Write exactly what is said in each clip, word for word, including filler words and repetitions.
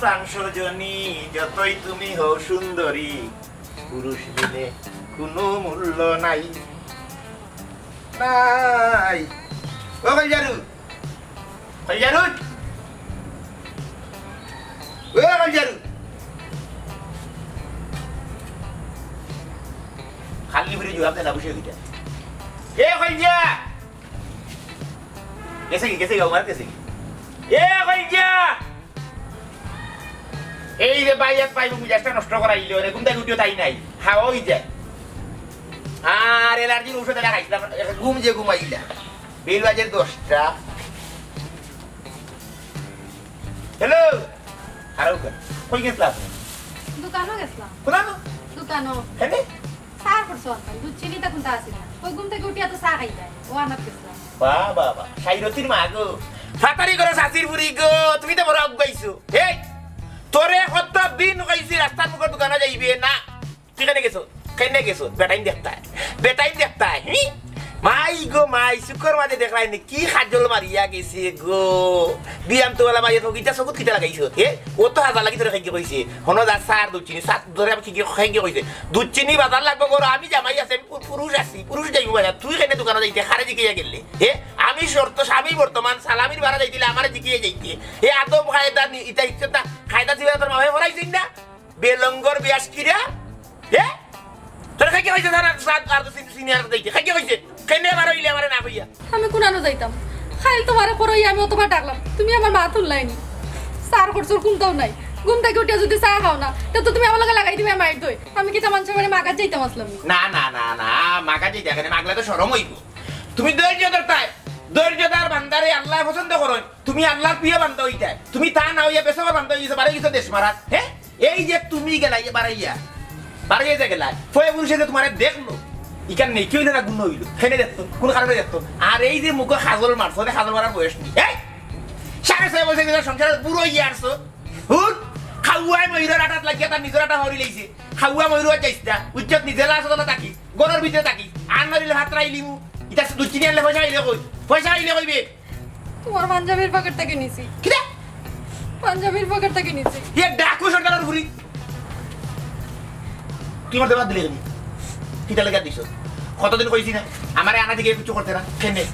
প্রাণ সজনী, যতই তুমি হও সুন্দরী, পুরুষ বিনে কোনো মূল্য নাই, নাই। ও কলজারু, কলজারু, ও কলজারু, খালি ঘুরে জবাব দে না, বসে ওইটা। এ কলজা, গেছে কি, গেছে কি, আমার গেছে কি? এ কলজা, এই যে ভাই এক ভাই মিজাজটা নষ্ট করাইল রে, ঘুম থাকি উঠিও তাই নাই, হাওয়া অই যায়। আর অ্যালার্জির ঔষধ এটা খাইছিলাম, ঘুম যে ঘুমাইলা, বেল বাজে দশটা। হ্যালো, আর ওকে, কই গেছিলাম? দোকানো গেছিলাম। কোথানো? দোকানো। হ্যাঁ? চা করছো আনতাম, দুধ চিনি তখন তা আসি না। ওই ঘুম থাকি উঠিয়া তো চা খাইতাম, ও আনাত গেছিলাম। বাহ, বাহ, বাহ, সাইরতির মা গো, ফাতারি করো শাশির বুড়ি গো, তুমি তো বড় আগুয়াইছো। এই, তোরে কত দিন কইছি রাস্তার মুখর দোকানো যাইবে না, তুই কেনে গেছো? কেনে গেছো? বেটাইন দেখতায়, বেটাইন দেখতায়, হি? মাই গো মাই, চউখর মাঝে দেখলায় নি, কি কাজল মারিয়া গেছে গো। বিয়াম তো বলা মাইয়া তো কিতা চকুত কিতা লাগাইছো, হে? ও তো হাজার লাগি তোরে খাইকে কইছে। হনো যা, চা আর দুধ চিনি, চা ধরে আমি কি কি খাইকে কইছে। দুধ চিনি বাজার লাগবো গো, আমি জামাই আছি, আমি পু-, পুরুষ আছি, পুরুষ যাইবো বাজার। তুই কেনে দোকানো যাইতে, কারে জিকাইয়া গেলে? হে? আমি শর্ত স্বামী বর্তমান, সালামির বাড়া যাইতে অইলে আমারে জিকাইয়া যাইতে। হে আদব কায়দা নি-, ইতা ইচ্ছাতা, কায়দা দিবা তোর মামায় করাইছইন না? বেলঙ্গর বিয়াস কিরা? হে? তোর খাইকে কইছে স্যার, আর, আর, আর তো সিন-, সিনিয়র দেখি। খাইকে কইছে? কেনে বার অইলে আমারে না কইয়া? আমি কুনানো যাইতাম? খাইল তোমারে করই আমি অতবার ডাকলাম। তুমি আমার মাত হুনলায় নি। চা করছো, ঘুমতাও নাই। ঘুম থাকি উঠিয়া যদি চা খাও না, তে তো তুমি আমার লগে লাগাই দিবায় মাইর দই। আমি কিতা মানষর বাড়ি মাগাত যাইতাম আছলাম নি? না, না, না, না, মাগাত যাইতায় কেনে? মাগলে তো শরম অইবো। তুমি ধৈর্য ধরতায়। ধৈর্য ধরার বান্দারে আল্লায় পছন্দ করইন। তুমি আল্লার প্রিয় বান্দা অইতায়। তুমি তা না অইয়া বেসবর বান্দা অইগেছো, বারই গেছো দেশ মারাত। হে? এই যে তুমি গেলায় বারাইয়া, বারাইয়া যে গেলায়, ফয়ে পুরুষে যে তুমারে দেখলো, ইখান নেকি অইলো না গুনা অইলো? কেনে দেখতো? কুন কারণে দেখতো? আর এই যে মুখো কাজল মারছো, ওরে কাজল মারার বয়স নি। এই! সাড়ে ছয় বছর ধরি সংসারো বুড়া অইয়া আরছো। হুন, খাওয়ায় ময়ূরর আটাত লাগিয়া তার নিজর আটা হরি লইছে। খাওয়া ময়ূর আর যাইস না। উজ্জত নিজে লাশ ওখানে থাকি, ঘরর ভিতরে থাকি। আর না দিলে ভাত রাইলিমু। ইতা দুধ চিনি আনলে পয়সা আইলে কই? পয়সা আইলে কইবে। তোমার পাঞ্জাবির পকেট থাকি নিছি। কিতা? পাঞ্জাবির পকেট থাকি নিছি। ইয়ে ডাকু সর্দারর ফুরি। তুই আমার দেবার দিলে কেনে? কিতা লেখা দিছ? কতদিন কইছি না? আমারে আনা দিকে কিচ্ছু করতে না। কেনে?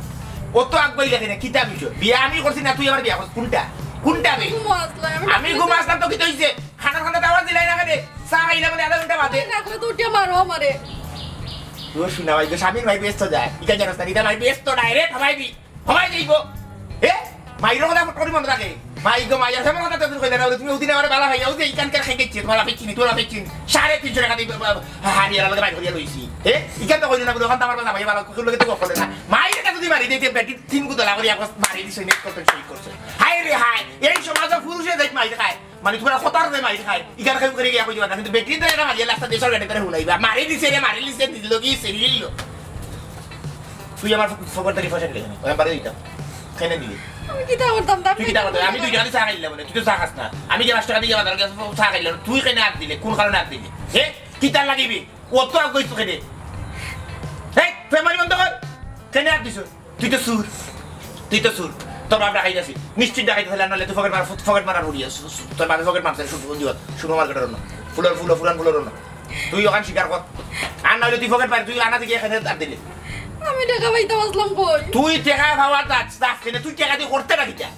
ও তো আগুয়াইলে কেনে? কিতা বিষয়? বিয়া আমি করছি না, তুই আমার বিয়া করছিস। কুনটা? কুনটা বে? ঘুমো আছলাম, আমি আমি ঘুমো আছলাম তো কিতা অইছে? খানা খানা দাওয়াত দিলাই না কেনে? চা খাইলাম মানে আধা ঘন্টা বাদে। রাখলে তো উঠিয়া মারো আমারে। ও শুনা ভাই গো, স্বামীর ভাই বেহেস্তো যায়। ইটা জানোস না, ইটা ভাই বেহেস্তো direct হামাই দি। হামাই যাইবো। এ? মাইরর কথা ফট করি মনে রাখে। মাই গো, মাইয়ার কেমন কথা তুমি কইলে না, তুমি ওদিন আমার বালা ভাইয়া, ওই যে ইখানকার খাই গেছে, তোমার আপনি চিনি, তোমার আপনি চিনি। সাড়ে তিনশো টাকা দিয়ে, বা, বা, হারিয়ে আলাদা বাইর করিয়া লইছি। এ? ইখান তো কইলে না, বলে, ওখান তো আমার বালা ভাইয়া, বালা, কুকুর লোকে তো গফলে না। মাইর কাছে যদি মারি দিতে, বেটি তিন গুতলা করি একবার মারি দিছে, নেট করতে সই করছে। হায় রে হায়, এই সমাজে পুরুষে দেখ মাইর খায়। মানে, তোমার কথার যে মাইর খায়, ইখান খাই করে গিয়া কই দিবা না, কিন্তু বেটি তো এটা মারিয়া লাস্টে দেশের গাড়ি করে হুনাইবা। মারি দিছে রে, মারি দিছে, দিল কি, সিরিল। তুই আমার ফ-, ফকর থাকি পয়সা নিলে কেনে? ওই আমি বাড়ি দিতাম। কেনে দিলি? আমি কিতা করতাম? তা তুই কিতা করতে? আমি দুই টাকা দিয়ে চা খাইলাম না, তুই তো চা খাস না। আমি যে পাঁচ টাকা দিয়ে বাজারে গেছি, চা খাইলাম না। তুই কেনে আত দিলে? কোন কারণে আত দিলি? হে? কিতা লাগিবি? ও তো আগ কইছো কেনে? এই, তুই আমার বন্ধ কর। কেনে আত দিছ? তুই তো চুর। তুই তো চুর। তোর বাপ ডাকাইত আছিল। নিশ্চিত ডাকাইত আছিল, আর নাহলে তুই পকেট মার, পকেট মারার উড়ি আছিস। তোর বাপে পকেট মারছে, সু-, সু-, সুপার মার্কেটের অন্য। ফুলর, ফুলর, ফুলান ফুলর অন্য। তুই ওখান স্বীকার কর। আর না হইলে তুই পকেট মার, তুই আনা থেকে এখানে আর দিলে। আমি টেকা পাইতাম আছলাম কই? তুই টেকা পাওয়ার দাস, দাস কেনে? তুই টেকা দিয়ে করতে না কিতা?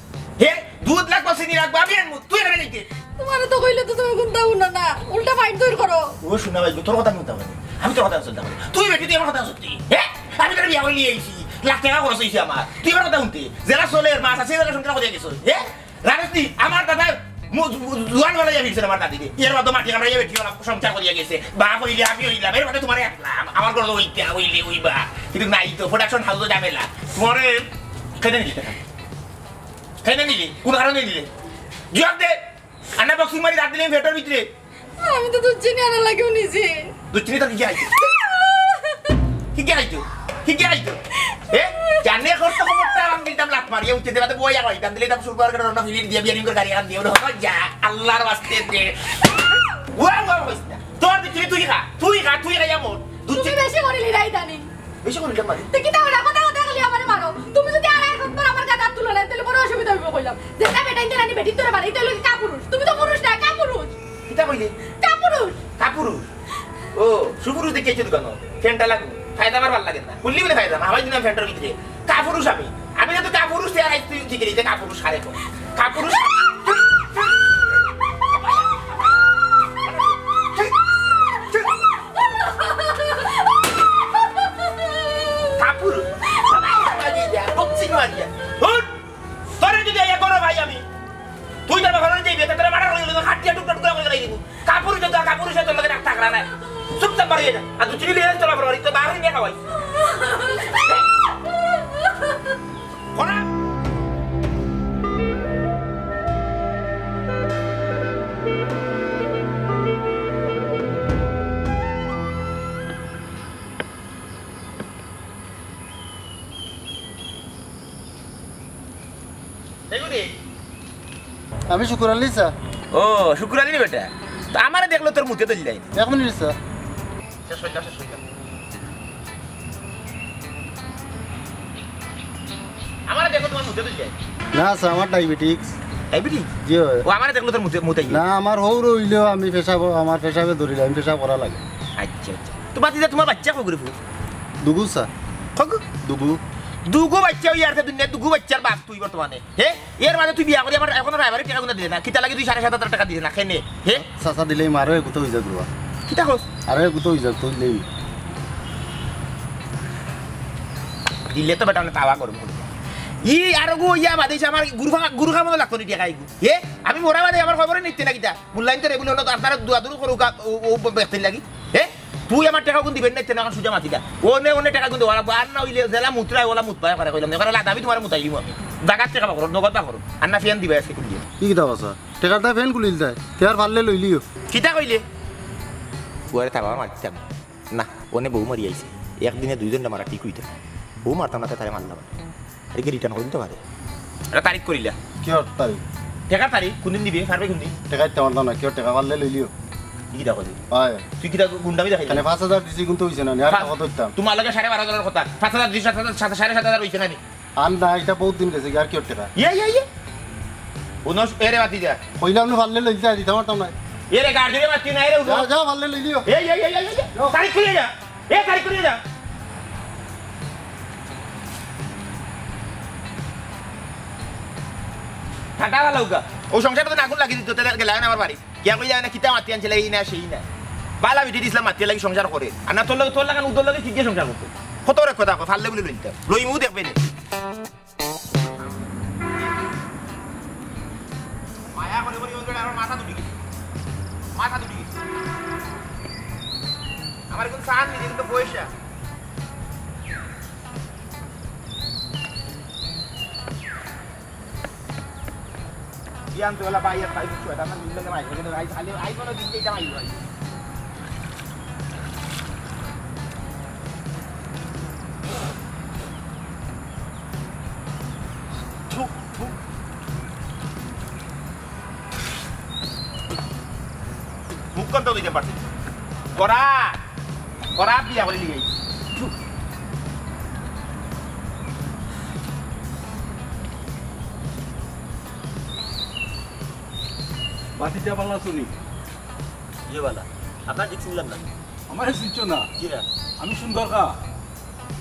হে, দুধ লাগবো, চিনি লাগবো, আমি আনবো, তুই এখানে যাইতে। তোমারে তো কইলে তো তুমি কুনতা হুনো না, উল্টা মাইর দৌড় করো। ও শুনা ভাই, তোর কথা আমি হুনতাম না। আমি তোর কথা হুনতাম না। তুই বেটি, তুই আমার কথা হুনতে। হে? আমি তোর বিয়া করে নিয়ে আইছি, লাখ টাকা খরচ হইছে আমার, তুই আমার কথা হুনতে। যেরা চলের মাছ আছে, যেরা সংসার করিয়া গেছে। হে? রাজনীতি, আমার দাদা মু-, জু-, জু-, জুয়ান বেলায় ফিরছে আমার দাদিরে। এর মধ্যে মাটি কামড়াইয়া বেটি ওলা সংসার করিয়া গেছে। বাপ হইলে আমি হইলাম, এর মধ্যে তোমার একলা। আমার ঘরে তো হইতে, হইলে হইবা। কিন্তু নাই তো, প্রোডাকশন হাউসও ঝামেলা। তোমারে কেনে নিলি টাকা? কেনে নিলি? কোন কারণে নিলি? জবাব দে। আন্না বক্সিং মারি রাত দিলে পেটের ভিতরে। আমি তো দুধ চিনি আনার লাগিও নিছি। দুধ চিনি তো কি আইতো? কি কি আইতো? কি কি আইতো? এ? জানে করতে খবরটা আমি দিতাম লাত মারিয়া উঠতে দেবাতে বই আর হইতাম দিলে তারপর সুপার করে রওনা ফিলির দিয়ে বিয়ারিং করে গাড়ি আন দিয়ে ওরা যা আল্লাহর ওয়াস্তে দে। ওয়া ওয়া হইস না। তোর দুধ চিনি তুই খা, তুই খা, তুই খা এমন। দুধ তুমি চিনি বেশি করে লিরাই জানি। বেশি করে লিরাই মারি। তো কিতা ওরা কথা কথা খালি আমারে মারো। তুমি যদি আর এক হাত আমার গায়ে হাত তুলো না, তাহলে বড় অসুবিধা হইব কইলাম। যেটা বেটাইন জানানি বেটিন তোরা বাড়ি, এটা হলো কি কাপুরুষ? তুমি তো পুরুষ না, কাপুরুষ। কিতা কইলে? কাপুরুষ। কাপুরুষ? ও, সুপুরুষ দেখে এসে দোকানো। ফ্যানটা লাগু। ফায়দা আমার ভালো লাগে না। বললি বলে ফায়দা না। আমার দিন আমি ফ্যানটার ভিতরে। কাপুরুষ আমি। আমি যত কাপুরুষ, তে আর তুই ঠিক রে, কাপুরুষ সারে কর। কাপুরুষ। কাপুরুষ। বক্সিং মারিয়া। হুট! তোরে যদি আইয়া করো ভাই আমি, তুই তোর বাবার বাড়ি যাইবি, তোর মারা করে দিবি, হাত দিয়া টুকরা টুকরা করে দিবি। কাপুরুষ যত কাপুরুষ তোর লগে থাকরা না। চুপচাপ বাড়ি যা। আর তুই চিনি লিয়ে তোর বাবার বাড়ি, তোর বাবার নিয়ে খাওয়াই। করা। এগুলি? আমি শুকুর আলী স্যার। ও, শুকুর আলী রে বেটা। তো আমারে দেখলো তোর মুতে ধরলাই। এক মিনিট স্যার। শেষ হইল, শেষ হইল। আমারে দেখলো তোমার মুতে ধরলাই। না স্যার, আমার ডায়াবেটিক্স। ডায়াবেটিস? জি অয়। ও, আমারে দেখলো তোর মুতে, মুতে। না, আমার হৌর হইলেও আমি পেশাব, আমার পেশাবে ধরিলে আমি পেশাব করা লাগে। আচ্ছা, আচ্ছা। তো বাতিজা, তোমার বাচ্চা কগুরে ফুত? দুগু স্যার। কগু? দুগু। দুগু বাচ্চা অই আর দুনিয়া দুগু বাচ্চার বাপ তুই বর্তমানে। হে? এর মাঝে তুই বিয়া করি আমার এখনো রায়বাড়ি টেকা গুনা দিলে না। কিতা লাগি তুই সাড়ে সাত হাজার টেকা দিলে না? কেনে? হে? চাচা দিলেই মারো এগুতো হই যাক রুয়া। কিতা কস? আরে এগুতো হই যাক, তুই দিলেই। দিলে তো বেটা মানে তাওয়া গরম করি। ই আর গো ইয়া বাদে আমার গুরু খা-, গুরু খাওয়ানো লাগতো নি টেকা এগু। হে? আমি মরা বাদে আমার খবরে নিতে না কিতা? মূল্যায়ন তো রেগুলার হলো তো আপনারা দুয়াদুরু করুক ও, ও ব্যক্তির লাগি। হে? তুই আমার টেকা গুন দিবেন না, ইতে না, এখন সুজা মাতিলা। ওনে, ওনে টেকা গুন দেওয়া লাগবো। আর না হইলে জেলা মুতরায়, ওলা মুতবায় করে কইলাম। এবার লাদাবি তোমার মুতাই দিমু আমি। জাগাত টেকা পাকড়ো, নগদ পাকড়ো। আর না ফিয়ান দিবা আজকে খুলিয়ে। কি কিতা বাসা? টেকার দায় ফ্যান খুলিল যায়। তে আর পারলে লইলিও। কিতা কইলে? ওরে থাবা মারতাম। না, ওনে বউ মারি আইছে। একদিনে দুইজনটা মারা ঠিক হইতো। বউ মারতাম না, তাই তারে মারলাম। আরে কি রিটার্ন করে দিতে পারে? এটা তারিখ করিলা? কি অর তারিখ? টেকার তারিখ, কোনদিন দিবে? পারবে কোনদিন? টেকা দিতে পারতাম না, কেউ টেকা পারলে লইলিও। কি কিতা করি? হয়। তুই কিতা গুন্ডামি দেখাইলি? মানে পাঁচ হাজার দিছি, কিন্তু হইছে না, আর পা-, কত দিতাম? তোমার লগে সাড়ে বারো হাজার কথা। পাঁচ হাজার দিছি, সাত হাজার, সাত, সাড়ে সাত হাজার হইছে না নি? আর না, এটা বহুত দিন গেছে, আর কি অর টেকা? ইয়ে, ইয়ে, ইয়ে। উনস, এরে বাতি যা। কইলাম না, পারলে লইতে দিতে পারতাম না। এরে গার্ডিরে বাতি নাই রে, উনস। যা, যা, পারলে লইলিও। এই, এই, এই, এই, এই। যাও। তারিখ খুলে যা। এ, তারিখ খুলে যা। ঠান্ডা ভালো উগা। ও সংসারটা তো আগুন লাগিয়ে দিত, তাহলে গেলাম না আমার বাড়ি। গিয়া কইলা না, কিতা মাতি আনছিলে, এই না, সেই না। বালা বিটি দিছিলাম মাতিয়ে লাগি সংসার করে। আর না তোর লগে, তোর লাগান উদর লগে কি গিয়ে সংসার করতো? কত বড় কথা কয়, ফাললে বলে লইতাম। লইমু দেখবে নে। মায়া করে করি ওই করে আমার মাথা দুটি গেছে। মাথা দুটি গেছে। আমার এখন সান নিজে কিন্তু পয়সা। বিয়ান তো হলা ভাই আর ভাই বুঝছো, এটা আমার নিজের লগে ভাই, এখানে ভাই, খালি ভাই কোনো দিন যেটা ভাই, ভাই। থু, থু। মুখ কোনটা দিতে পারছি? করা, করা বিয়া করে নিয়ে। থু। বাতিজা বালা শুনি। ইয়ে বালা, আপনার ঠিক শুনলাম না। আমার চিনছো না? জি না। আমি সুন্দর খা।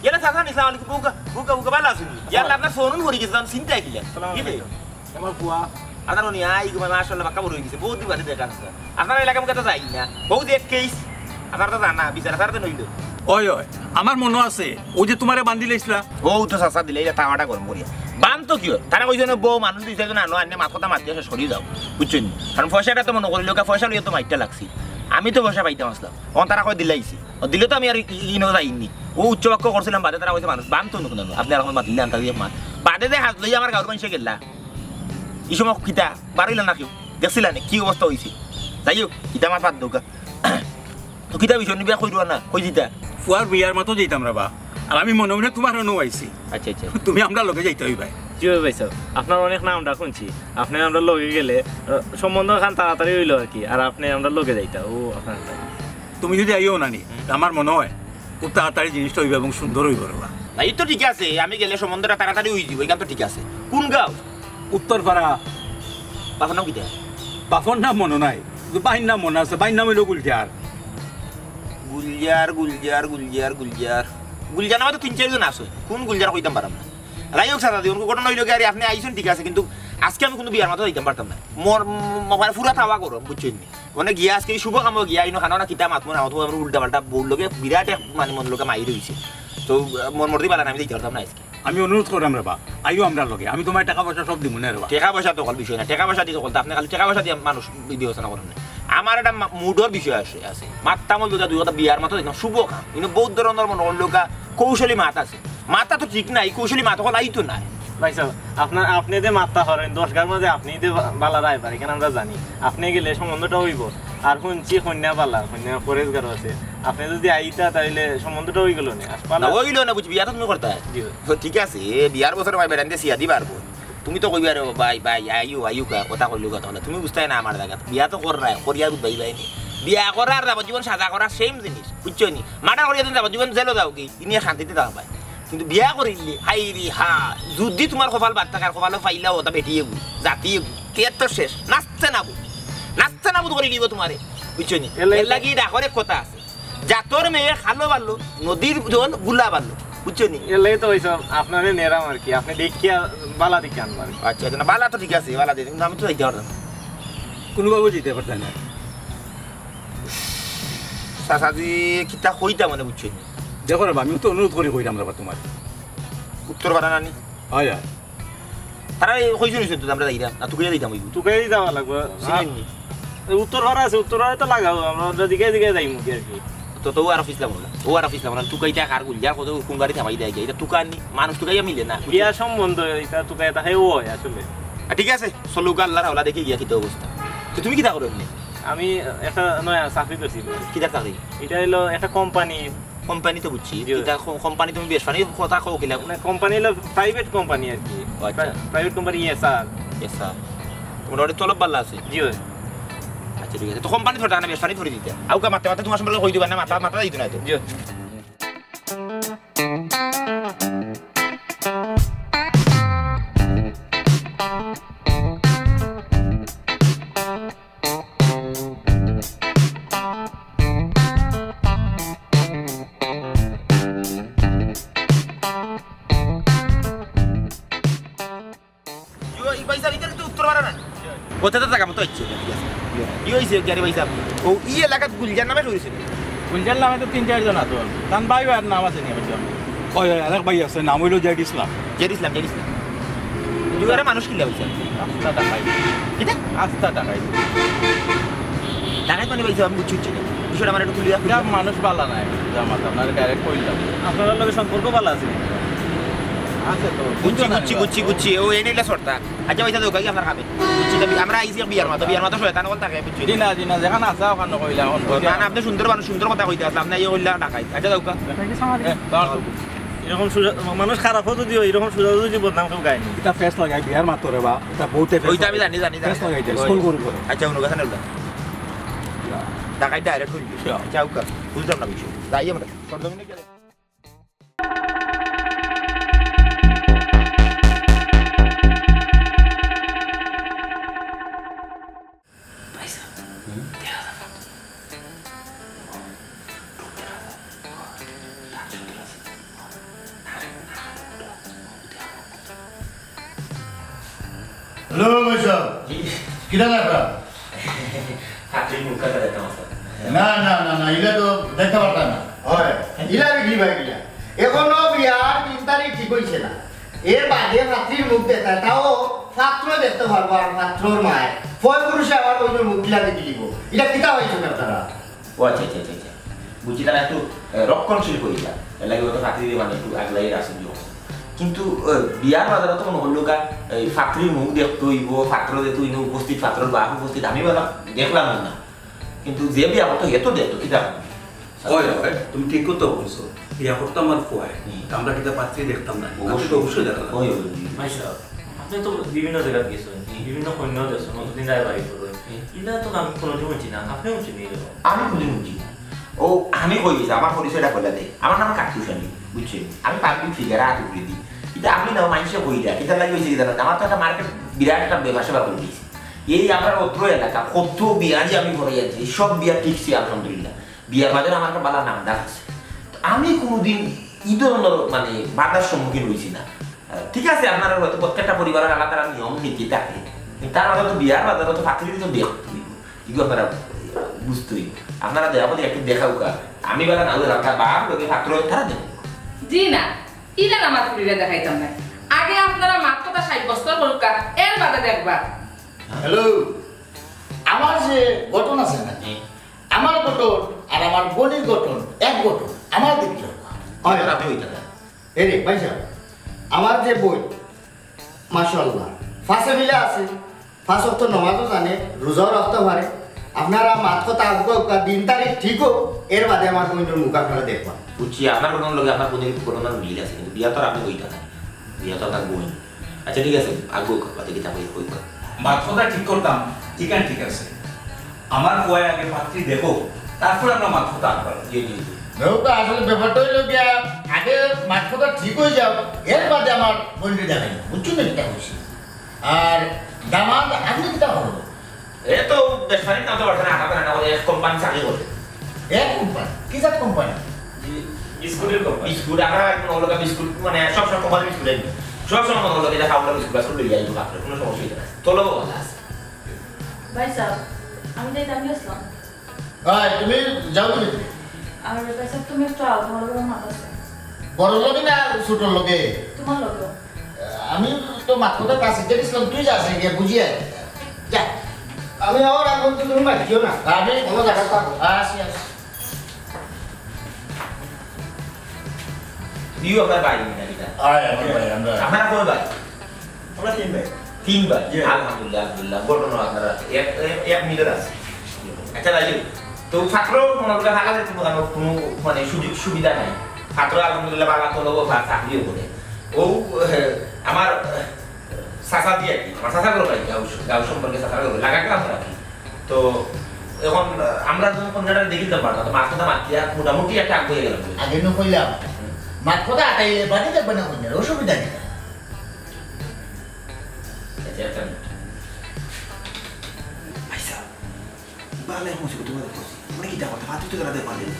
ইয়ালা চাচা নিছলাম, আমি বুকা, বুকা, বুকা বালা শুনি। ইয়ালা আপনার ফোন করি গেছিলাম, চিন্তা কিলা? সালাম আলাইকুম। আমার ফুয়া। আপনার উনি আই গো, মাশাআল্লাহ, বাক্কা বড় হয়ে গেছে। বহুত দিন বাদে দেখা আছে। আপনার এলাকা মুখে তো যাই না। বহুত এক কেস। আপনার তো জানা, বিচার আচার তো নইল। ওই, ওই, আমার মনে আছে, ওই যে তোমারে বান্ধিলে ইসলা। ও তো চাচা দিলে, এটা তাওয়াটা গরম করিয়া। বান তো কি হয়? তারা কইছে না, বউ মানুষ দুই চারজন আনো, আনে মাত কথা মাতিয়া শেষ করিয়া যাও। বুঝছেন? কারণ পয়সাটা তো মনে করি, লোকে পয়সা লইয়া তো মাইরটা লাগছি। আমি তো পয়সা পাইতাম আসলাম। অন তারা কয় দিলাইছি। ও দিলে তো আমি আর ই-, ই-, ইনো যাইনি। ও উচ্চ বাক্য করছিলাম, বাদে তারা কইছে মানুষ, বান তো নুকুন আনো। আপনি আর এখন মাতিলে আনতা দিয়ে মাত। বাদে যে হাত লইয়া আমার গাঁর মানুষে গেলা। এই সময় কিতা? বারইলা না কেউ। দেখছিলা নে, কি অবস্থা হইছে? যাই হোক, কিতা মাত বাদ দৌকা। তো কিতা বিষয় নিবিয়া কইরো না, কই দিতা? ফুয়ার বিয়ার মাতো যাইতাম রে বা। আর আমি মনে মনে তোমার অনু আইছি। আচ্ছা, আচ্ছা। তুমি আমরা লগে যাইতে হইবাই। জি অয় ভাই সাহেব, আপনার অনেক নাম ডাক শুনছি। আপনি আমরা লগে গেলে, আহ, সম্বন্ধ খান তাড়াতাড়ি হইলো আর কি। আর আপনি আমরা লগে যাইতা, ও আপনার তাই। তুমি যদি আইও না নি, হুম। আমার মনে হয় খুব তাড়াতাড়ি জিনিসটা হইবে এবং সুন্দর হইব রে বা। না, এই তো ঠিক আছে, আমি গেলে সম্বন্ধটা তাড়াতাড়ি হয়ে যাবো, এখান তো ঠিক আছে। কোন গাঁও? উত্তর পাড়া। বাপর নাম কিতা? বাপর নাম মনো নাই, কিন্তু ভাইর নাম মনো আছে। ভাইর নাম অইলো গুলজার। গুলজার, গুলজার, গুলজার, গুলজার। গুলজার নামে তো তিন চাইরজন আছে। কুন গুলজার কইতাম পাররাম না। যাই হউক চাচা, দেখউক্কা, ঘটনা অইলো গিয়া, আরে আপনে আইছইন ঠিক আছে, কিন্তু আজকে আমি কুনু বিয়ার মাতো যাইতাম পারতাম না। মোর, ম-, ম-, মানে পুরা তাওয়া গরম, বুঝছইন নি? মানে গিয়া আজকে ই শুভ কামো গিয়া, ইনো খানা না কিতা মাতমু না মাতমু, আমার উল্টা পাল্টা বউর লগে বিরাট এক মানে মন লগে মাইর অইছে। তো, আহ, মোর মর্জি বালা না, আমি যাইতাম পারতাম না আজকে। আমি অনুরোধ কররাম রে বা, আইও আমরার লগে, আমি তুমার টেকা পয়সা সব দিমু নে রে বা। টেকা পয়সা তো অকল বিষয় না, টেকা পয়সা দি তো অকল, আপনে খালি টেকা পয়সা দিয়া মানুষ বিবেচনা করইন না। আমার একটা মা-, মুডর বিষয় আছে, আছে। মাততাম অইলো গিয়া দুই কথা বিয়ার মাতো যাইতাম, শুভ কাম। ইনো বউত ধরনর মনো করইন লউক্কা কৌশলী মাত আছে। মাততা তো ঠিক নাই, কৌশলী মাত অকল আইতো নায়। ভাইসাব, আপনার, আপনে যে মাততা পারইন, দশ গার মাঝে আপনে যে বা-, বালা রায়বার, ইখান আমরা জানি। আপনে গেলে সম্বন্ধটা অইবো। আর হুনছি কইন্যা বালা, কইন্যা পরেজগারও আছে। আপনে যুদি আইতা, তাইলে সম্বন্ধটা অইগেলো নে। আর বালা না, অইলো না, বুঝছি, বিয়া তো তুমি করতায়। জি ভাই। তো ঠিক আছে, এ বিয়ার বছর ভাই বেটাইন্তে সিয়া দিবার বো। তুমি তো কইবায় রে, "ভাই, ভাই, আইও, আইও কা, কথা কইলো কথা বলে।" তুমি বুঝতায় না আমার জাগাত। বিয়া তো কররায়, করিয়া বুঝবায় যায়নি। বিয়া করার যাবজ্জীবন সাজা করা same জিনিস, বুঝছো নি? মার্ডার করিয়া তুমি যাবজ্জীবন জেলো যাওগি, ইনিয়া শান্তিতে থাকবায়। কিন্তু বিয়া করিলে, হায় রে হা, যুদি তুমার কপাল বাদ থাকে, আর কপালো পাইলাও ওটা বেটি এগু, জাতি এগু, তে তো শেষ। নাস্তে নাবুদ, নাস্তে নাবুদ করি দিব তুমারে, বুঝছো নি? এর লাগি এর লাগি ডাকর এক কথা আছে, "জাতর মেয়ে খালো ভালো, নদীর জল গুলা ভালো", বুঝছো নি? এর লাগি তো ভাইসাব আপনারে নেরাম আর কি, আপনে দেখিয়া বালা দিকে আনবার। আচ্ছা, আচ্ছা, না, বালা তো ঠিক আছে, বালা দিকে, কিন্তু আমি তো যাইতাম পারতাম না। কুনুবাবু যাইতায় পারতায় না। চাচাজি, কিতা কইতা মানে, বুঝছো নি? দেখো রে বা, আমি তো অনুরোধ করি কইরাম রে বা তুমারে। উত্তর পাড়া নানি? অয়, অয়। তারা এই কইছইন, কইছইন তো আমরা যাইরাম, না তুকাইয়া যাইতাম অইবো? তুকাইয়া যাওয়া লাগবো। চিনইন নি? এই উত্তর পাড়া আছে, উত্তর পাড়ায় তো লাগাও, আমরা, আমরা দিকে দিকে যাইমু কি আর কি। তো, তো ও আর অফিস লাগাও না, ও আর অফিস লাগাও না, তুকাইতা কার গুল, যার কত কোন গাড়ি থামাই দেয়, এটা তুকানি, মানুষ তুকাইয়া মিলে না। বিয়া সম্বন্ধ, এটা তুকাইয়া তাহে ও অয় আসলে। আ, ঠিক আছে, চলো গা, আল্লার হাওলা দেখি গিয়া কিতা অবস্থা। তো তুমি কিতা করো এমনে? আমি একটা নয়া চাকরি ধরছি। কিতা চাকরি? এটা অইলো একটা কোম্পানি। কোম্পানি তো বুঝছি, জি। কিতা কো-, কোম্পানি তুমি বেশ পানি কথা কও কিলা? মানে কোম্পানি অইলো প্রাইভেট কোম্পানি আর কি। ও আচ্ছা। প্রাই-, private company, yes sir. Yes sir. তুমার অনেক তলব বালা আছে? জি ভাই। আচ্ছা, ঠিক আছে। তো কোম্পানি ধরতা না, বেশ পানি ধরি দিতা। আউক্কা মাতে মাতে তুমার সম্পর্কে কই দিবা না, মাথা, মাথা দিত না তো। জি। ইয়ো, ই ভাইসাব, ইতার তো উত্তর পাড়া না। ওতে তো জাগা মতো অইছে। কি অইছে, কি আরে ভাইসাব? ও, ই এলাকাত গুলজার নামে কেউ অইছে নি? গুলজার নামে তো তিন চাইরজন আছইন। তান ভাই ভাইর নাম আছে নি, ভাইসাব? অয়, অয়, আরেক ভাই আছে, নাম অইলো জেড ইসলাম। জেড ইসলাম, জেড ইসলাম। জুয়ারে মানুষ কিলা ভাইসাব? আস্তা ডাকাইত। কিতা? আস্তা ডাকাইত। ডাকাইত মানে ভাইসাব, আমি বুঝছি, বুঝছি না। বিষয়টা আমার একটু খুলিয়া ইটা মানুষ বালা নায়, যা মাত, আপনারে ডাইরেক্ট কইলাম। আপনার লগে সম্পর্ক বালা আছে নি? আছে তো। বুঝছি, বুঝছি, বুঝছি, বুঝছি। ও, এনে ইলা সর্তা। আচ্ছা, ভাইসাব, দেও, কাকি আপনার খাবে। বুঝছি, তবে আমরা আইছি এক বিয়ার মাতো, বিয়ার মাতো শয়তান অকল থাকে, বুঝছি। জি না, জি না, যেখান আছে, ওখান কইলা, এখন ও, না, না, আপনি সুন্দর মানুষ, সুন্দর কথা কইতা আছলা, আপনি ইয়ে কইলা ডাকাইত। আচ্ছা, দেও কা। এ, তার এরকম সুজা-, মানুষ খারাপও যদি হয়, এরকম সুজা যদি বদনাম কেউ গায়নি। ইটা ফেস লাগাই, বিয়ার মাতো রে বা, ইটা বউতে ফেস ওইটা আমি লাগাই। জানি, জানি, জানি। ফেস লাগাই দেয়, স্কুল করে করে। আচ্ছা, অন্য কথা নেই। ডাকাইত ডাইরেক্ট হইল। আচ্ছা। আচ্ছা, ওকা। বুঝলাম না বিষয়। যাই আমরা। সরজমিনে গেলে। হ্যালো, বৈশাখ। জি। কিটা লাগবা? ফাত্রির মুখ কাটা দেখতাম আছে। না, না, না, না, ইলা তো দেখতাম পারতাম না। হয়, ইলা বিক্রি ভাই ইলা। এখনো বিয়ার তিন তারিখ ঠিক অইছে না। এর বাদে ফাত্রির মুখ দেখতাম, তাও ফাত্র দেখতাম পারবো, আর ফাত্রর মায়। ফয় পুরুষে আমার ওই মুখ কিলা দেখি দিব। ইটা কিতা অইছে আপনারা? ও আচ্ছা, আচ্ছা, আচ্ছা, আচ্ছা। বুঝছি, তারা একটু, এ, রক্ষণশীল অইতা। এর লাগি হয়তো ফাত্রিরে মানে একটু আগলাই রাখছে দিও। কিন্তু, এ, বিয়ার বাজারো তো মনো করলো কা, এই ফাত্রির মুখ দেখতো অইবো, ফাত্র দেখতো অইবো, উপস্থিত ফাত্রর বাপ উপস্থিত, আমি বললাম, দেখলাম না। কিন্তু যে বিয়া করতো, হে তো দেখতো, কিতা? অয়, অয়, তুমি ঠিক কথা কইছো। বিয়া করতো আমার ফুয়ায়। হুম। তা আমরা কিতা ফাত্রি দেখতাম না? অবশ্যই। আমি তো অবশ্যই দেখলাম। অয়, অয়, অয়। ভাইসাব, আপনে তো বিভিন্ন জাগাত গেছইন, হুম। বিভিন্ন কইন্যাও দেখছইন, অতদিন রায়বাড়ি করইন। হুম। ইলা তো আমি কোনোদিন হুনছি না, আপনে হুনছইন নি এরকম? আমি কোনোদিন হুনছি না। ও, আমি কই গেছি, আমার পরিচয়টা কইলা দে। আমার নাম কার্তিক সানি, বুঝছইন? আমি পাবলিক ফিগার, আত উপরে দি। কিন্তু আমি না, মানষে কইরা, কিতা লাগি অইছে কিতা না, আমার তো একটা মার্কেট, বিরাট একটা ব্যবসা বা করি দিয়েছি। এই আমরা অত্র এলাকা, কত বিয়া যে আমি করে আছি, সব বিয়া টিকছে আলহামদুলিল্লাহ। বিয়ার বাজারে আমার একটা ভালা নাম ডাক আছে। তো আমি কোনোদিন ই ধরনের মানে বাধার সম্মুখীন হইছি না। আহ, ঠিক আছে, আপনারা হয়তো প্রত্যেকটা পরিবারের আলাদা আলাদা নিয়ম নীতি থাকে, কিন্তু তার মাঝে তো বিয়ার বাজারে তো পাত্রী তো দেখতে হইব, এগুলো আপনারা বুঝতে হইব। আপনারা দয়া করে একটু দেখাউক্কা, আমি বেলা না হলে রাখা বা আমি লোকে পাত্র তারা দেবো। জি না, ইলা আমার ফুরিরে দেখাইতাম না। আগে আপনারা মাত কথা সাব্যস্ত করুক্কা, এর বাদে দেখবা। হ্যালো, আমার যে গঠন আছে না, আমার গঠন আর আমার বোনের গঠন এক গঠন, আমার দেখতে হবে। হয়, আপনি ওইটা দেন। এই রে, ভাই সাহেব, আমার যে বোন, মাশাআল্লাহ, ফাঁসে মিলে আছে, পাঁচ ওয়াক্ত নমাজও জানে, রোজাও রাখতে পারে। আপনারা মাত কথা আগুয়া উকা দিন তারিখ ঠিক হোক, এর বাদে আমার বোনের মুখ আপনারা দেখবা। বুঝছি, আপনার ঘটনার লগে আপনার বোনের ঘটনার মিল আছে, কিন্তু বিয়া তো আর আপনি কইতা না, বিয়া তো আপনার বোন। আচ্ছা, ঠিক আছে, আগুয়া উকা, বাদে কিতা কই, কই উকা। মাত কথা ঠিক করতাম, ঠিক আছে, ঠিক আছে। আমার বয় আগে পাত্রী দেখো, তারপর আমরা মাত কথা আগুয়াই। জি, জি, জি। দেখো তো, আসলে ব্যাপারটা হইলো গিয়া, আগে মাত কথা ঠিক হয়ে যাও, এর বাদে আমার বোনটি দেখাই, বুঝছো না কিতা কইছি? আর দামাদ আপনি কিতা হলো? এ তো বেশ খানিক নাম তো পারছে না, আটা করে না করে এক কোম্পানি চাকরি করে। এক কোম্পানি? কি জাত কোম্পানি? জি, বিস্কুটের কোম্পানি। বিস্কুট, আমরা এখন ওগুলো বিস্কুট, মানে সব সময় কোম্পানি বিস্কুট আনবে। সব সময় মনে হলো এটা খাওয়া বিস্কুট, বিস্কুট লইয়া আইবো, বাপরে, কোনো সমস্যা হইতে না। চলো, ভালো আছে। ভাই সাহেব, আমি যাইতাম গেছিলাম। ভাই, তুমি যাও তুমি। আর ভাই সাহেব, তুমি একটু আও, তোমার লগে মাত আছে। বড় লগে না ছোট লগে? তোমার লগে। আমি তো মাত কথা কাছে গেছিলাম, তুই যাস গিয়া বুঝিয়া। যা। আমি আবার এখন তো তুমি মাতিও না। আমি কোনো জায়গা পাবো। আসি, আসি। ইউ আপনার ভাই, না কিতা? আয়, আমার ভাই, আমরা। আপনারা কয় ভাই? আমরা তিন ভাই। তিন ভাই? জি। আলহামদুলিল্লাহ, আলহামদুলিল্লাহ। ঘটনা আপনারা এক, এক, এক মিনিট আছে। আচ্ছা, রাজু, তো ছাত্র মনে হলো ভালো লাগছে, কোনো, কোনো মানে সুযোগ সুবিধা নাই। ছাত্র আলহামদুলিল্লাহ ভালো তো লোক বা চাকরিও করে। ও, এ, আমার, এ, চাচা দিয়ে আর কি, আমার চাচা করে ভাই, গাঁও, গাঁও সম্পর্কে চাচা করে, লাগা গ্রাম আর কি। তো এখন, আহ, আমরা যখন কন্যাটা দেখি দিতাম পারতাম, তো মাছ কথা মাতিয়া মোটামুটি একটা আগ হয়ে গেলাম। আগে নু কইলাম, মাত কথা আটাইলে বাদে দেখবে না কন্যার, অসুবিধা নেই। আচ্ছা, একটা মিনিট। ভাই সাহেব, বালা এক মুসিবত তোমাদের পড়ছি। মানে কিতা কথা, মাত্র তো তারা দেখবা দিল।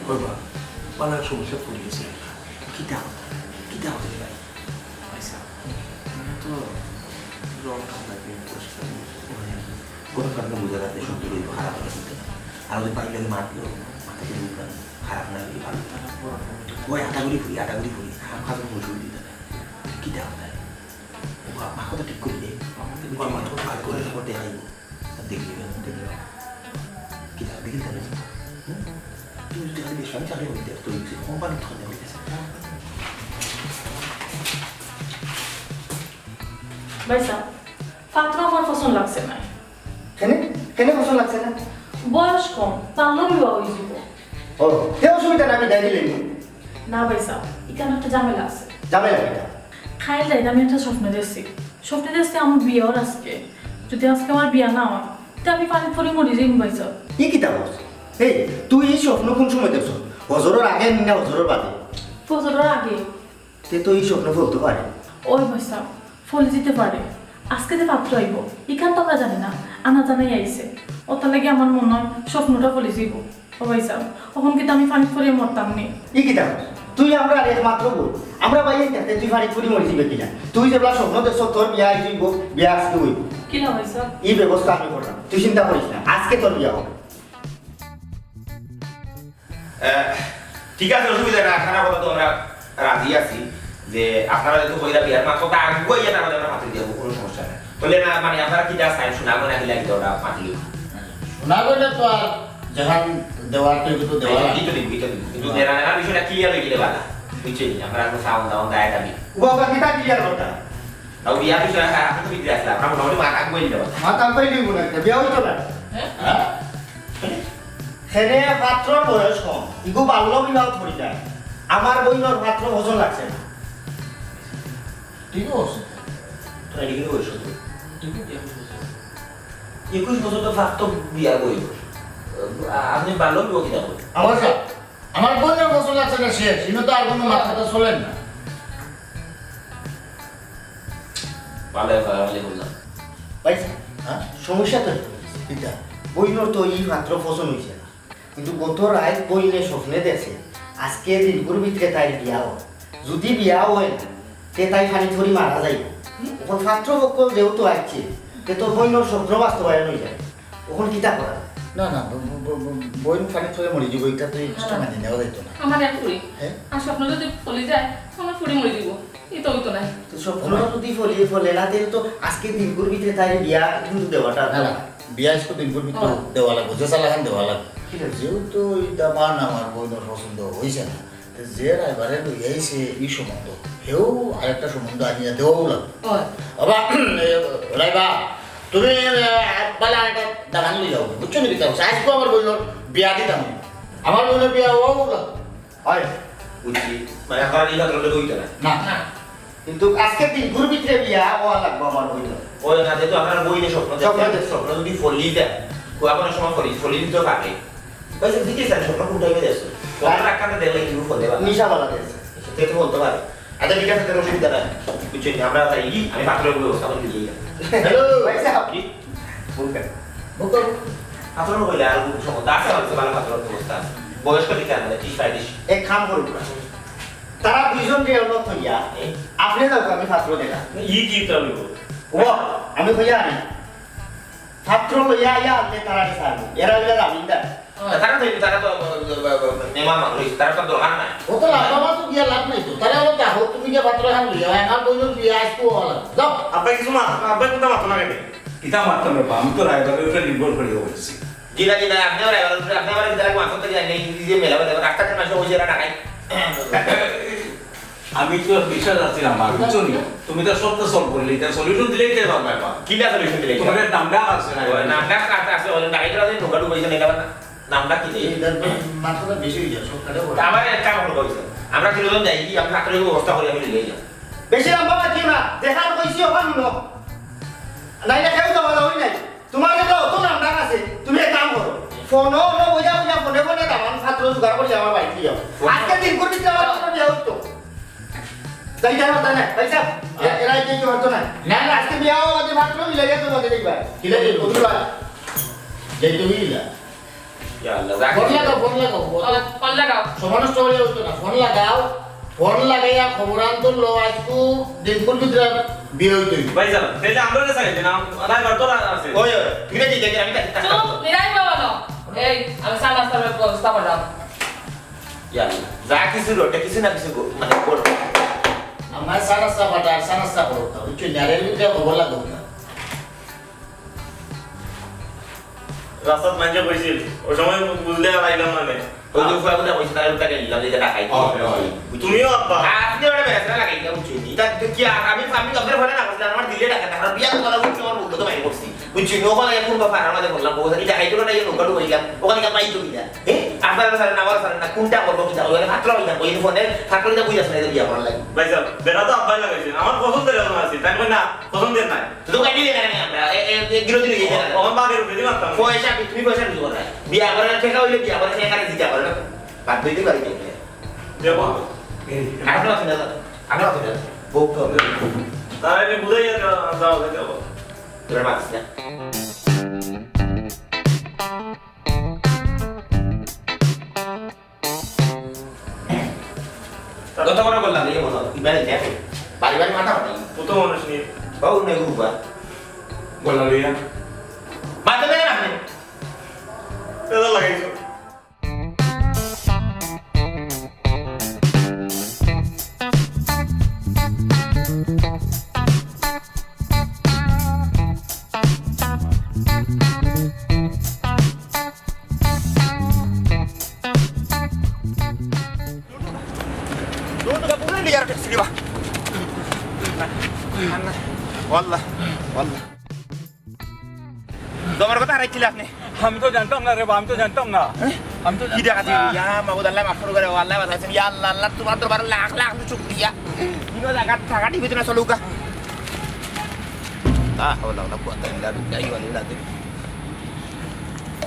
কইবা, বালা এক সমস্যা পড়ে গেছে। কিতা কথা, কিতা কথা রে ভাই? ভাই সাহেব, আমরা তো রং ঠান্ডা দিয়ে পরিষ্কার করি। গরম কাপড় মোজা রাখলে সব দূরে খারাপ হয়ে যেতে না। আর ওদের বাইরে লাগে মারলো, মাথাকে ঢুকলাম, খারাপ না হলে ভালো। ওই আটাগুড়ি ফুরি, আটাগুড়ি ফুরি, খারাপ খাবার মজুরি দিতে না। কিতা কথা? ও বাবা, কথা ঠিক করি দে। বাবা, মাথা আর করে খবর দেখাইব। আর দেখলি না, দেখলি না। কিতা দেখলি তাহলে? হুম? তুই যদি খালি বেশ আমি চাকরি করতে, তুই যদি কোম্পানি থাকতে হয়ে গেছে। ভাই সাহেব, পাত্র আমার পছন্দ লাগছে না। কেনে? কেনে পছন্দ লাগছে না? বয়স কম, বাল্য বিবাহ হয়ে যাব। ও, তে অসুবিধা না, আমি দেয় দিলে। না ভাই সাহেব, এখানে একটা ঝামেলা আছে। ঝামেলা কিতা? কাইল রাইত আমি একটা স্বপ্ন দেখছি। স্বপ্ন দেখছি আমার বিয়া অর আজকে। যদি আজকে আমার বিয়া না হয়, তে আমি পানিত পড়ি মরি যাইমু ভাই সাহেব। ই কিতা কস? এই, তুই ই স্বপ্ন কোন সময় দেখছস? হজরর আগে নি না হজরর বাদে? ফজরর আগে। তে তো ই স্বপ্ন ফলতে পারে। ওই ভাই সাহেব, ফলি দিতে পারে। আজকে যে পাত্র আইব, ইখান তো আমরা জানি না, আনা জানাই আইছে। ওটার লাগি আমার মনে হয় স্বপ্নটা ফলি যাইব। ও ভাই সাহেব, তখন কিন্তু আমি পানিত পড়িয়া মরতাম নি। ই কিতা? তুই আমরার একমাত্র বোন, আমরা বাইরে থাকতে তুই পানিত পড়ি মরি যাবে কিনা? তুই যেগুলা স্বপ্ন দেখছ তোর বিয়া আইজ হইব, বিয়া আজকে হইব। কিলা ভাই সাহেব? ই ব্যবস্থা আমি করলাম, তুই চিন্তা করিস না, আজকে তোর বিয়া হবে। আহ, ঠিক আছে, অসুবিধা নাই, আপনারা কথা তো আমরা রাজি আছি যে আপনারা যেহেতু কইরা বিয়ার মাত্র তা আগুয়াইয়া তার মধ্যে আমরা পাত্রী দিয়ে কোনো সমস্যা নাই। বললে না, মানে আপনারা কি যা চাইন, শোনা গয়না কিলা কিতা ওরা পাত্রী? শোনা গয়না তো আর যেখান দেওয়ার তো এগুলো তো দেওয়া এই লাগে। তো দিব, এই তো দিব। কিন্তু হ্যাঁ। দেনা নেনার বিষয়টা ক্লিয়ার হয়ে গেলে বালা। বুঝছেন? আমরা এখন সাউন্ড দাউন্ড দায় দাবি। ও বাবা, কিতা ক্লিয়ার কথা? তাও বিয়ার বিষয়ে হ্যাঁ, আপনি তো ভিতরে আসলে, আমরা মোটামুটি মাথা আগুয়াই দিতে পারবো। মাথা আগুয়াই দিব না, বিয়া হইতো না। হ্যাঁ? হ্যাঁ? সেনে পাত্রর বয়স কম, ইগু বাল্য বিবাহ করি যায়। আমার বইনর পাত্র পছন্দ লাগছে না। ঠিক আছে। তোরা এদিকে বয়স কত? একুশ বছর। একুশ বছর তো প্রাপ্ত বিয়ার বয়স। আ-, আপনি বাল্য বিবাহ কিনা বলেন? আমার সা-, আমার বইনর পছন্দ লাগছে না শেষ, ইনো তো আর কোনো মাথা ব্যথা চলের না। ভালো, ভালো, ভালো বললাম। ভাই সাহেব, হ্যাঁ? সমস্যা তো কিতা? বইনর তো ই মাত্র পছন্দ হইছে না। কিন্তু গত রাইত বইনে স্বপ্নে দেখছে, আজকে দিনকুর ভিতরে তাইর বিয়া অয়। যদি বিয়া অয় না, তে তাই পানিত পড়ি মারা যাইব। অখন পাত্রপক্ষ যেহেতু আইছে, তে তো বইনর স্বপ্ন বাস্তবায়ন হয়ে যায়। অখন কিতা করা? না, না, ব-, ব-, ব-, ব-, বইন পানিত পড়ি মরি যাইব, এটা তো এই না, না। মানে নেওয়া যাইতো না। আমার এক ফুড়ি। হ্যাঁ? আর স্বপ্ন যদি ফলি যায়, আমার ফুড়ি মরি যাইব। ই তো অইতো নায়। তো স্বপ্ন যদি ফলি-, ফলে না, তাইলে তো আজকে দিনকুর ভিতরে তাইর বিয়া কিন্তু দেওয়াটা না, না, বিয়া আজকে দিনকুর ভিতরে ও। দেওয়া লাগবো, যে চালাখান দেওয়া লাগবো। ঠিক আছে। যেহেতু ইটা মান আমার বইনর পছন্দ হইছে না, তো যে রায়বারে লই আইছে ই সম্বন্ধ, হেও আরেকটা সম্বন্ধ আনিয়া দেওয়াও লাগবো। ও। বাবা, এ, রায়বা, তুমি, এ, বালা একটা দামান লই যাও, বুঝছো নি কিতা? আজকে আমার বইনর বিয়া দিতাম, আমার বইনর বিয়া হওয়াও লাগবো। হয়। বুঝছি। মানে, এখন আর এই কথাটা বলতে না। না। না। কিন্তু আজকে দিনকুর ভিতরে বিয়া হওয়া লাগবো আমার বইনর। ওই না, যেহেতু আপনার বইনে স্বপ্ন দেখে, স্বপ্ন দেখে। স্বপ্ন যদি ফলি দেয়, ও আপনার সময় ফলি, ফলি দিতে পারে। ওই যে দিকে স্যার, স্বপ্ন কোন টাইমে দেখছো? স্বপ্ন হ্যাঁ। রাখতে দেখলে কিন্তু ফলে বা। নিশা বালা দেখছে। সেটা তো বলতে পারে। আচ্ছা, ঠিক আছে, তাহলে অসুবিধা নাই। বুঝছেন, আমরা তাই কি, আমি পাত্র ব্যবস্থা করে দিয়ে যাই। হ্যালো। ভাই সাহেব। কি? বলবেন। বলতো। পাত্র হইলে আর কোনো সমস্যা আছে, আমার কাছে ভালো পাত্র ব্যবস্থা আছে। বয়স্ক দিকে আমাদের ত্রিশ পঁয়ত্রিশ। এক কাম করুন না। তারা দুইজন যে অন্য থইয়া, এ? আপনি যাও, আমি পাত্র দেখা। ই কি ইটা হইব? ও, আমি কইয়া আনি। পাত্র লইয়া আইয়া আপনি তারা ছাড়বো। এরা হইলে জামিনদার। তারা তো, তারা তো, আহ, আহ, আহ, মেহমান মানুষ, তারা তো দরকার নাই। ও তো লাভ, আমার তো গিয়া লাভ নাই তো। তারা হলো দেখো, তুমি গিয়া পাত্র খান লইয়া, আমার বইনর বিয়া আজকে হওয়া লাগবে। যাও। আব্বা কিছু মাত-, আব্বা কিন্তু মাথা লাগে। কিতা মারতাম রে বা, আমি তো রায়বারের উপরে নির্ভর করি বলছি। জি না, জি না, আপনি আমার রায়বারের উপরে, আপনি আমার কিতা লাগবে, মাথা থেকে জানি, এই যে মেলা বেলা, রাস্তাঘাট মাসে ওই যে এরা টাকায়। আমি তো বিশ্বাস আছি না, আমার, বুঝছো নি? তুমি তো সত্য সব বললে, এটা সলিউশন দিলেই তো পারবে বা। কিলা সলিউশন দিলে? তোমার নামটা আছে না? ওই নামটা কাটা আছে, ওই নামটা এটা আছে, ঢোকা ঢুকাইছে না, এটা না। নামটা কি? এই, এটা মাথাটা বেশি হয়ে যায়, সব কাটা বলে। আমার এক কাম হলো, কইছে। আমরা তিনজন যাই, কি আমরা আত্মীয় ব্যবস্থা করি, আমি নিয়ে যাই। বেশি লম্বা মাতিও না, দেখার কইছি ওখান হলো। নাইলে কেউ যাওয়া যাওয়াই নাই। তোমার একটা অত নাম ডাক আছে, তুমি এক কাম করো। ফোনও হলো, বুঝা বুঝা ফোনে ফোনে দামান ছাত্র জোগাড় করি আমার বাড়িতে যাও। ফোন আজকে দিন করে দিতে আমার একটা বিয়া হতো। যাই যাই হতো না, ভাই সাহেব, এ-, এরা এই যে হতো না। না, না। আজকে বিয়া হওয়া বাদে মাত্র মিলে গেছে তোমাদের দেখবা। কি লাগে? বন্ধুরা। যাই তুমি মিলা। ইয়া আল্লাহ, রাখি। ফোন লাগাও, ফোন লাগাও। ফোন, ফোন লাগাও। সমানো স্টোরি হতো না, ফোন লাগাও। ফোন লাগাইয়া খবর আনতো লো, আজকু দিনকুর ভিতরে বিয়া হইতো। ভাই সাহেব, তাইলে আমরা রে সাইড না, আধা ঘর তো আছে। ওই, ওই, ফিরে যাই, দেখি, আমি তা-, তা-, চুপ, নিরাই বাবা না। এই, আমি চা নাস্তার ব্যবস্থা করলাম। ইয়া আল্লাহ, যা কিছু রোটে, কিছু না কিছু গো-, মানে, করো। আমার চা নাস্তা পাঠার, চা নাস্তা করো, বুঝছো? নারে ভিতরে খবর লাগো না। রাস্তাত মাইনষে কইছিল, ওই সময় বুঝলে আর আইলাম না নে। ওই যে ফুয়াগুলা কইছে, তারা উল্টা গেল, যে টাকা খাইতে। ওই, ওই। তুমিও আব্বা। আপনি ওটা বেড়াতে লাগাই না, বুঝছো? এটা তো কি আর আমি, আমি আপনার ঘরে না বসলে, আমার দিলে টাকা, আমার বিয়া তো করা উঠছে, আমার বলতে তো বাইরে করছি। বুঝছো? নৌকা লাগে কোন বাবা, আমার বললাম, বউ, এটা খাইতে না, এই নৌকা ঢুকাইলাম, ওখানে গিয়ে পাইতো কিনা? হ্যাঁ? আপনারা জানেন, আমার জানেন না, কোনটা করবো, কোনটা করবো, ফাত্রা হইলাম, ওই ফোনে ফাত্রা হইলাম, বুঝে আসলে বিয়া করার লাগে। ভাই সাহেব, বেড়া তো আব্বাই লাগাইছে, আমার পছন্দের একজন আছে, তাই না? পছন্দের নাই। তো কাটিয়ে দেন আমি আমরা, এ, এ, এ, বিরোধী হয়ে যাই। আমার বাঘের উপরে মারতাম। পয়সা, তুমি পয়সা নিতে পারো না। বিয়া করার ঠেকা হইলে বিয়া করার ঠেকা দিতে পারো না। বাদ দিতে পারি না। দেবো। আমরা আছে না, আমরা আছে না। ভোগ তো হবে। তাহলে আমি বুঝাই আর যাওয়া যাবে। তোরা মারিস না। কত করে বললাম, এই বলো, কি বাড়ি দেখো? বাড়ি বাড়ি মাথা ফাটি। কত মানুষ নিয়ে? বাবু নেই, গুরুবা। বললাম, ইয়া। মাথা দেয় না আপনি। এটা লাগাইছো। والله، والله. তোমার কথা হারাইছিল আপনি। আমি তো জানতাম না রে বা, আমি তো জানতাম না। হ্যাঁ? আমি তো কি জানতাম দেখা না। ইয়া মাবুদ আল্লাহ মাফ করে, ও আল্লাহ বাঁচাইছেন। ইয়া আল্লাহ, আল্লাহ, তোমার দরবারে লাখ লাখ শুকরিয়া। ইনো জায়গা টাকা দিবে না, চলুকা। لا حول ولا قوة إلا بالله العلي العظيم.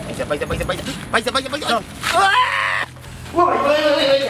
পয়সা, পয়সা, পয়সা, পয়সা। পয়সা, পয়সা, পয়সা। চল। ও ভাই, ওই, ওই, ওই, ওই, ওই।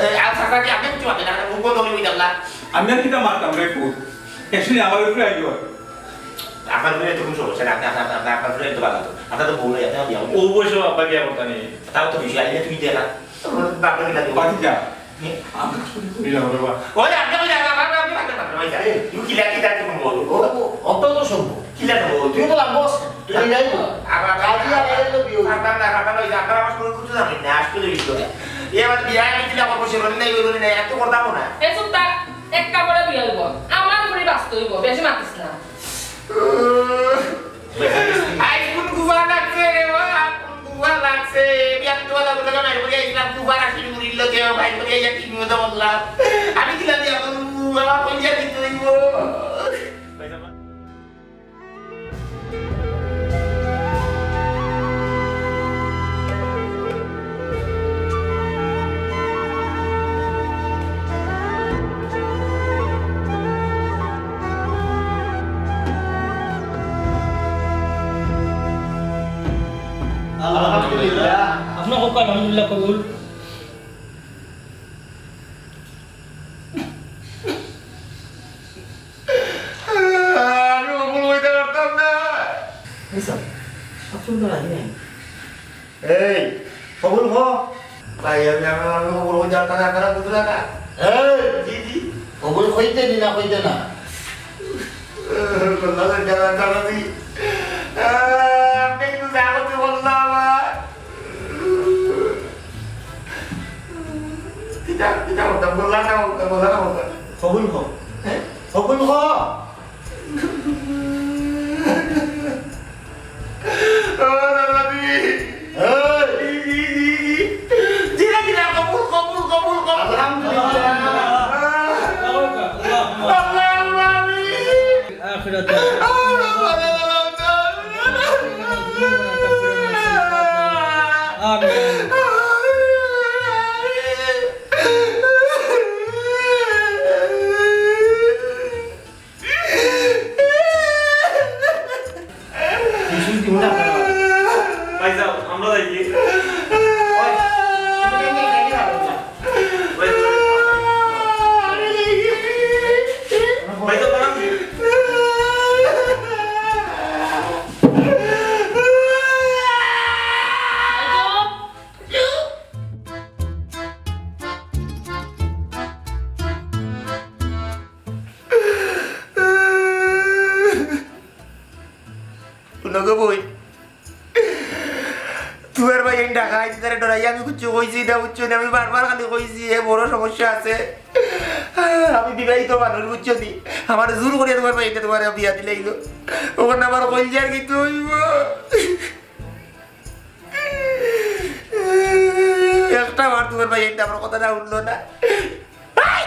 এ, আর চাচা কি আপনি কিছু মাতেন না? মুখ বন্ধ করে বইতাম না। আমি আর কিতা মারতাম রে পুত? Actually আমার উপরে আইও। আপনার উপরে তো কোনো সমস্যা নেই, আপনি, আপনি, আপনি, আপনি, আপনার উপরে তো ভালো তো। আপনার তো বউ নাই, আপনার বিয়া হবে। ও বয়সে বাবা বিয়া করতা নি। তাও তো বিষয় আইলে তুই দে না। বাপরে কি লাগে? বাকি যা। হুম? আমরা ছুটি করি না রে বাবা। ওই আপনি ওই যান, আপনি, আপনি, আপনি, আপনি, ওই যান। এই, তুই কি লাগি তার কি বলবো? ও, ও, অত তো সম্ভব। কি লাগবো? তুই তো লাগবো। তুই যাই তো। আবার কাজী আর এর তো বিয়ে হইছে। আপনার না, আপনার ওই যে আপনার আমার কোনো কিছু জানেন না, আসলে এই তো। এ আবার বিয়ে আমি কি লাগবো, বসে রইলেন না, এই রইলেন না, এত করতাম না। এ চুপ থাক, এক কাপড়ে বিয়ে হইব। আমার উপরে বাঁচতে হইব, বেশি মাতিস না। আইজ কোন গুয়া লাগছে রে বা, কোন গুয়া লাগছে? বিয়ান তো বালা বুঝা নাই, বলি আইলাম গুয়া রাখি মুড়ির লগে, ভাই বলি আইয়া কি নিয়ে বললাম। আমি দিলাম দিয়া বলবো, বাবা বলিয়া দিতে হইব। আলহামদুলিল্লাহ। আপনার হোক আলহামদুলিল্লাহ কবুল। আমি কবুল হইতে পারতাম না। এই স্যার, সব সুন্দর আছে নাই? এই, কবুল হ। ভাই, আমি, আমি, আমি কবুল হইতে পারতাম না, আপনারা বুঝলেন না? এই, জি, জি। কবুল হইতে নি না, হইতে না? আল্লাহ জানে, জানে, জানে, জি। আহ, আপনি একটু যা করতে বললাম আমার। কিতা, কিতা করতাম? বললাম না, বলতাম, বললাম না, বলতাম। কবুল হ। হ্যাঁ? কবুল হ। ও, আল্লাহ, জি। এই। জি, জি, জি, জি। জি না, জি না, কবুল, কবুল, কবুল, কবুল। আলহামদুলিল্লাহ। আল্লাহুম্মা আমিন। آخرة. آمين. ভাই সাহেব, আমরা যাই কি? ওই, তুমি এমনি এখানে খাবে না। ভাই সাহেব, ভাই সাহেব, দাঁড়ান। হুনো গো বইন, তুমার ভাই এই ঢাকা আইতে তারে ডরাইয়া আমি কিচ্ছু কইছি না, বুঝছো নি? আমি বারবার খালি কইছি, এ বড় সমস্যা আছে। আমি বিবাহিত মানুষ, বুঝছো নি? আমার জোর করিয়া তুমার ভাই এটা তুমার বিয়া দিলাইলো। ওখানে আমার কইলজার কিতা অইবো? একটা বার তোমার ভাই এটা আমার কথা না শুনলো না। এই!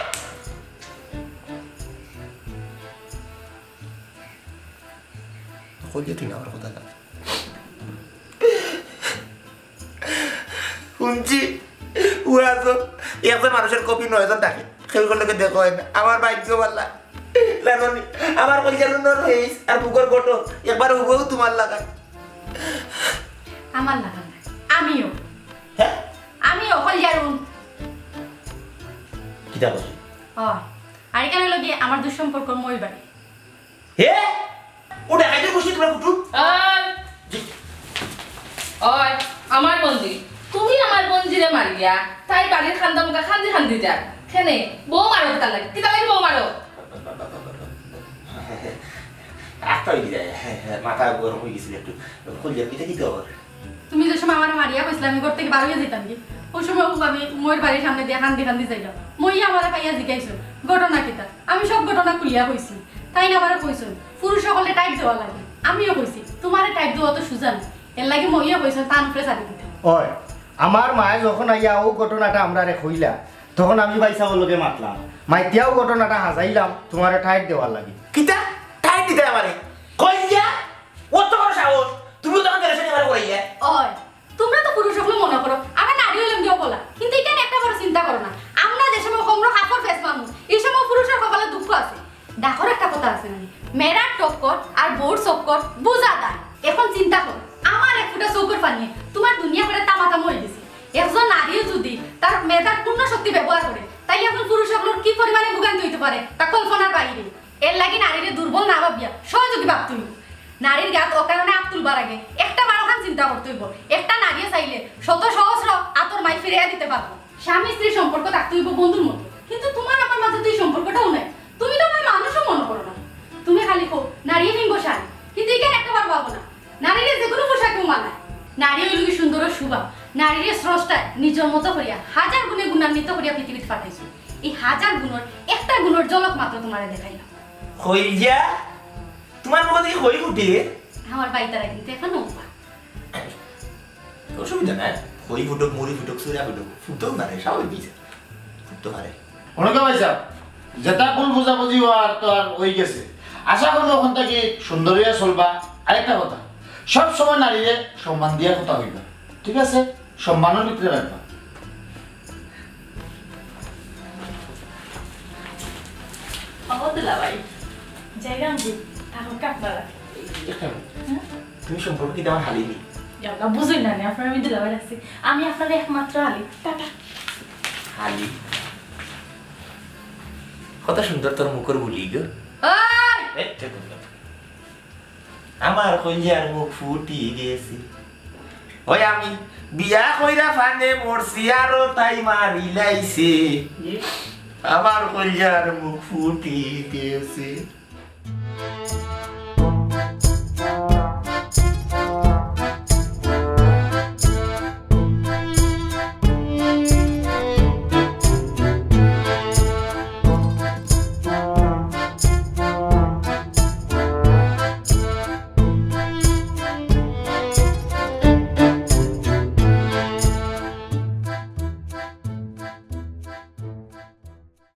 কইলে তুই না আমার কথা না। শুনছি, উড়া তো, একজন মানুষের কপি নয়জন থাকে, কেউ করলে দেখা হয় না। আমার ভাগ্য ভালা। জানো নি, আমার কলিজার উন্নর হয়েছ আর বুকর গঠন একবার হুবহু তোমার লাগায়। আমার লাগান না, আমিও। হ্যাঁ? আমিও কলিজার উন। কিতা করছো? ও, আর এখানে লগে আমার দুঃসম্পর্ক মই বাড়ি। হে? ও ডাকাইতে বসে তোমরা কুটু? ওই, জি। ওই, আমার বন্দি, তুমি আমার বন্দিরে মারিয়া তাই বাড়ির খান্দা মুখা খান্দি খান্দি যা। কেনে? বউ মারো কিতা লাগি? কিতা লাগি বউ মারো? আস্তা হয়ে যায়, হ্যাঁ, হ্যাঁ, মাথা গরম হয়ে গেছিল একটু। কইলাম, এটা কি তোর? তুমি যে সময় আমার মারিয়া কইছিলে আমি ঘর থেকে বার হয়ে যেতাম কি, ওই সময় আমি মোর বাড়ির সামনে দিয়ে কান্দি কান্দি যাইলাম। মই আমারে পাইয়া জিজ্ঞাসা, ঘটনা কিতা? আমি সব ঘটনা খুলিয়া কইছি। তাই না আমারে কইছইন, পুরুষ সকলে টাইট দেওয়া লাগে। আমিও কইছি, তোমারে টাইট দেওয়া তো সুজা না। এর লাগি মইও কইছইন, তান উপরে চাবি দিতে। ওই, আমার মায়ে যখন আইয়া ও ঘটনাটা আমরারে কইলা, তখন আমি ভাইসাবর লগে মাতলাম। মাইতিয়াও ঘটনাটা হাজাইলাম, তোমারে টাইট দেওয়ার লাগি। কিতা? টাইট দিতে আমারে? কই দিয়া? অত বড় সাহস? তুমিও তখন বেড়ে সেটা এবার করাইয়া? ওই, তোমরা তো পুরুষ সকলে মনে করো, আমরা নারী হইলাম গিয়ে বলা। কিন্তু এখানে একটা বড় চিন্তা করো না। আমরা যে সময় কমরো কাপড় ফেস মামু, এই সময় পুরুষের কপালে দুঃখ আছে। ডাকর একটা কথা আছে না, মেয়েরা টক্কর আর বউর চক্কর বুঝা দায়। এখন চিন্তা করো, আমার এক ফুটা চোখের পানি, তোমার দুনিয়া করে তামা তামা হয়ে গেছে। একজন নারীও যদি তার মেধার পূর্ণ শক্তি ব্যবহার করে, তাই এখন পুরুষ সকলের কি পরিমাণে ভোগান্তি হইতে পারে, তা কল্পনার বাইরে। এর লাগি নারীরে দুর্বল না ভাবিয়া সহযোগী ভাবতে হইব। নারীর গাত অকারণে আত তুলবার আগে একটা বার ওখান চিন্তা করতে হইব। একটা নারীয়ে চাইলে শত সহস্র আতর মাই ফিরাইয়া দিতে পারবো। স্বামী স্ত্রীর সম্পর্ক থাকতে হইব বন্ধুর মতো, কিন্তু তোমার আমার মাঝে তো এই সম্পর্কটাও নাই। তুমি তো আমার মানুষও মনে করো না। তুমি খালি কো নারী ফিনবো শাড়ি, কিন্তু এখানে একটা বার পাবো না। নারীরে যে কোনো পোশাকেও মানায়। নারী হইল কি সুন্দর ও শোভা। নারীরে স্রষ্টায় নিজের মতো করিয়া হাজার গুণে গুণান্বিত করিয়া পৃথিবীতে পাঠাইছে। এই হাজার গুণর একটা গুণর ঝলক মাত্র তোমারে দেখাইলাম। কইল যা, তোমার মুখ থেকে কই ফুটে? আমার বাইতারা কিন্তু এখনো উপা। অসুবিধা নাই, কই ফুটুক, মুড়ি ফুটুক, চুরা ফুটুক, ফুটতেও পারে, স্বাভাবিক বিষয়। ফুটতে পারে। অনেকে ভাই সাহেব, যেটা ভুল বুঝাবুঝি হওয়ার তো আর হয়ে গেছে। আশা করবো ওখান থেকে সুন্দর হইয়া চলবা। আরেকটা কথা, সব সময় নারীরে সম্মান দিয়া কথা হইবা, ঠিক আছে? সম্মানের ভিতরে রাখবা। ও দুলাভাই, যাইরাম গো, থাকো কাকবালা। এই, এই, এই, হুম? তুমি সম্পর্ক কিন্তু আমার হালিনি। ইয়াল্লা, বুঝই না নি, আপনার আমি দুলাভাই আছি। আমি আপনার একমাত্র হালি। টাটা। হালি? কত সুন্দর তোর মুখর বুলি গো। ওই! এই, ঠিক আছে। আমার কইলজার মুখ ফুটি গেছে। ওই আমি বিয়া কইরা ফানে মরছি, আরো তাই মারিলাইছে। আমার কইলজার মুখ ফুটি গেছে।